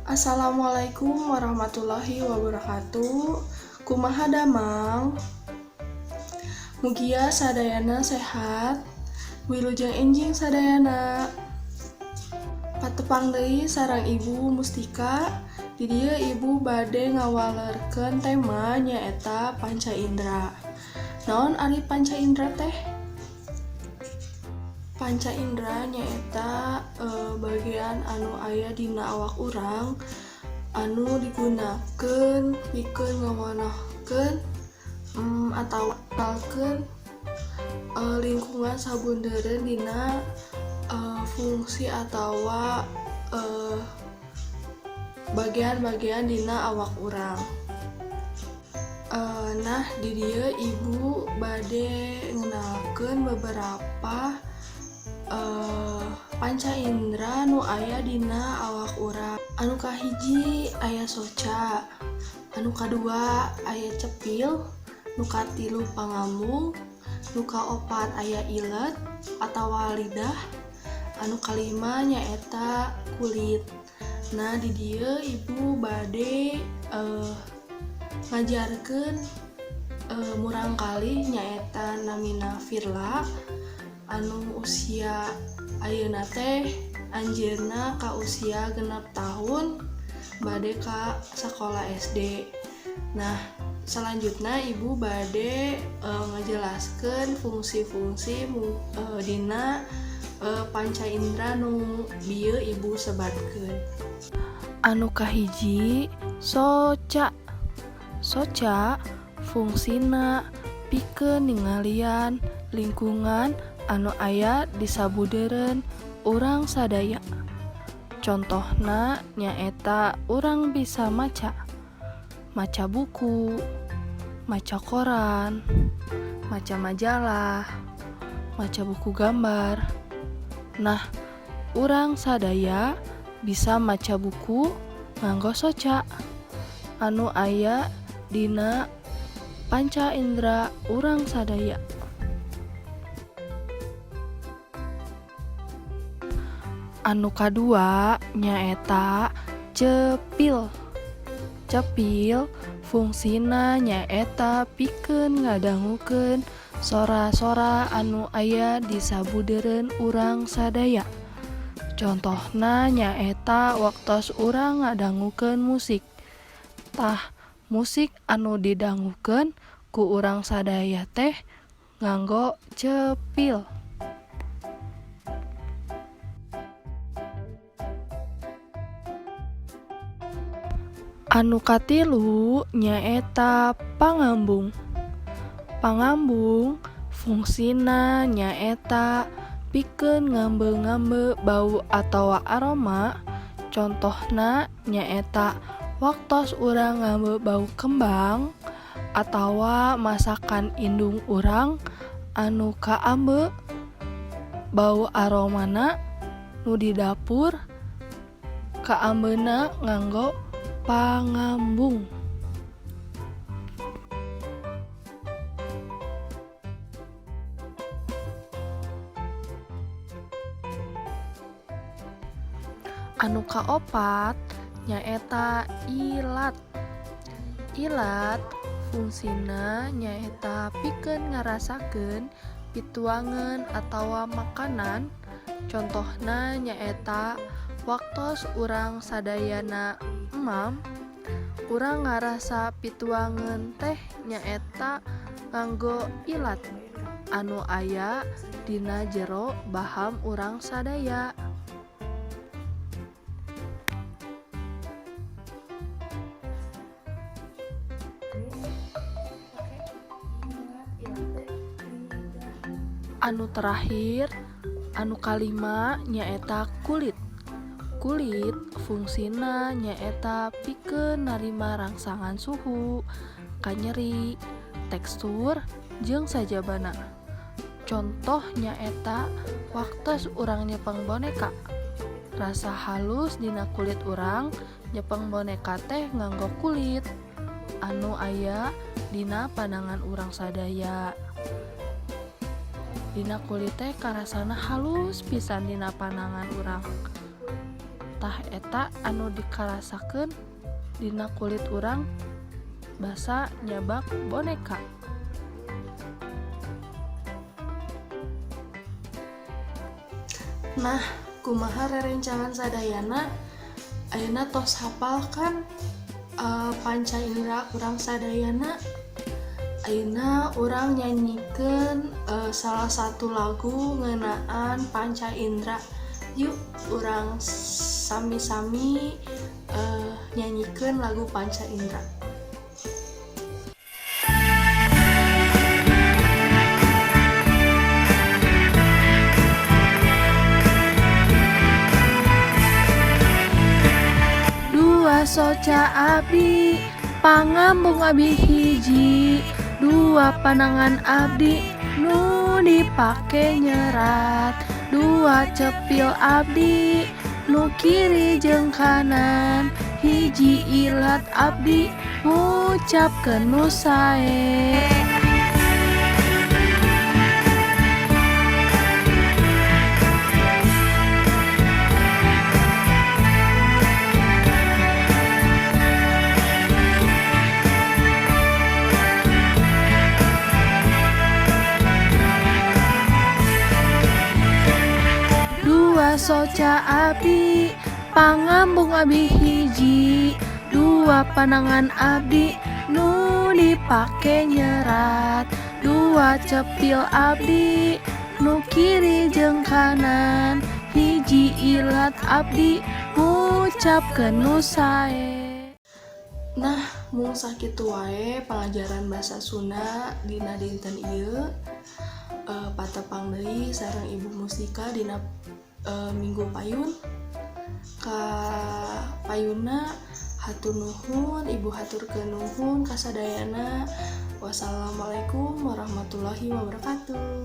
Assalamualaikum warahmatullahi wabarakatuh. Kumaha damang? Mugia sadayana sehat. Wilujeng enjing sadayana. Patepang deui sareng Ibu Mustika. Di dieu Ibu bade ngawalerkeun tema nyaeta panca indera. Naon ari panca indera teh? Panca indera nyaeta bagian anu aya dina awak urang anu digunakeun pikeun ngawanohkeun atawa ngenalkeun lingkungan sabudeureun dina fungsi atawa bagian-bagian dina awak urang. Nah, di dieu Ibu bade ngenalkeun beberapa panca indera nu aya dina awak urang. Anu kahiji aya soca, anu kadua aya cepil, nu katilu pangambung, nu kaopat aya ilet atawa lidah, anu kalima nyaeta kulit. Nah, di dieu Ibu bade ngajarkeun murangkalih nyaeta namina Firla anu usia ayeuna teh anjeunna ka usia 6 tahun bade ka sakola SD. Nah, selanjutna Ibu bade ngajelaskeun fungsi-fungsi dina panca indera nu bieu Ibu sebatkeun. Anu kahiji, soca. Soca fungsina pikeun ningalian lingkungan anu aya di sabudeureun urang sadaya. Contohna nyaeta urang bisa maca, maca buku, maca koran, maca majalah, maca buku gambar. Nah, urang sadaya bisa maca buku nganggo soca anu aya dina panca indera urang sadaya. Anu kadua nyaeta cepil. Cepil fungsina nyaeta pikeun ngadangukeun sora-sora anu aya di sabudeureun urang sadaya. Contohna nyaeta waktos urang ngadangukeun musik. Tah, musik anu didangukeun ku urang sadaya teh nganggo cepil. Anu katilu nyaeta pangambung. Pangambung fungsina nyaeta pikeun ngambe-ngambe bau atawa aroma. Contohna nyaeta waktos urang ngambe bau kembang atawa masakan indung urang anu kaambe bau aromana nu di dapur, kaambeuna nganggo pangambung. Anu kaopat nyaeta ilat. Ilat fungsina nyaeta pikeun ngarasakeun pituangeun atawa makanan. Contohna nyaeta waktos urang sadayana emam, urang ngarasa pituangeun teh nyaeta nganggo ilat anu aya dina jero baham urang sadaya. Anu terakhir, anu kalima nyaeta kulit. Kulit fungsina nyaeta pikeun narima rangsangan suhu, kanyeri, tekstur, jeung sajabana. Contoh nyaeta waktos urang nyepeng boneka. Rasa halus dina kulit urang nyepeng boneka teh nganggo kulit anu aya dina panangan urang sadaya. Dina kulit teh karasana halus pisan dina panangan urang. Tah, eta anu dikarasakeun dina kulit urang basa nyabak boneka. Nah, kumaha rerencangan sadayana? Ayeuna tos hafal kan panca indera urang sadayana? Ayeuna urang nyanyikeun salah satu lagu ngeunaan panca indera. Yuk, urang sami-sami nyanyikeun lagu panca indera. Dua soca abdi, pangambung abdi hiji. Dua panangan abdi, nu dipake nyerat. Dua cepil abdi, nu kiri jeung kanan. Hiji ilat abdi, ngucapkeun nu sae. Dua soca abdi, pangambung abdi hiji. Dua panangan abdi, nu dipake nyerat. Dua cepil abdi, nu kiri jeung kanan. Hiji ilat abdi, ngucapkeun nu sae. Nah, mung sakitu wae pangajaran basa Sunda dina dinten ieu. Patepang deui sareng Ibu Mustika dina minggu payun. Ka payunna hatur nuhun, Ibu haturkeun nuhun ka sadayana. Wassalamualaikum warahmatullahi wabarakatuh.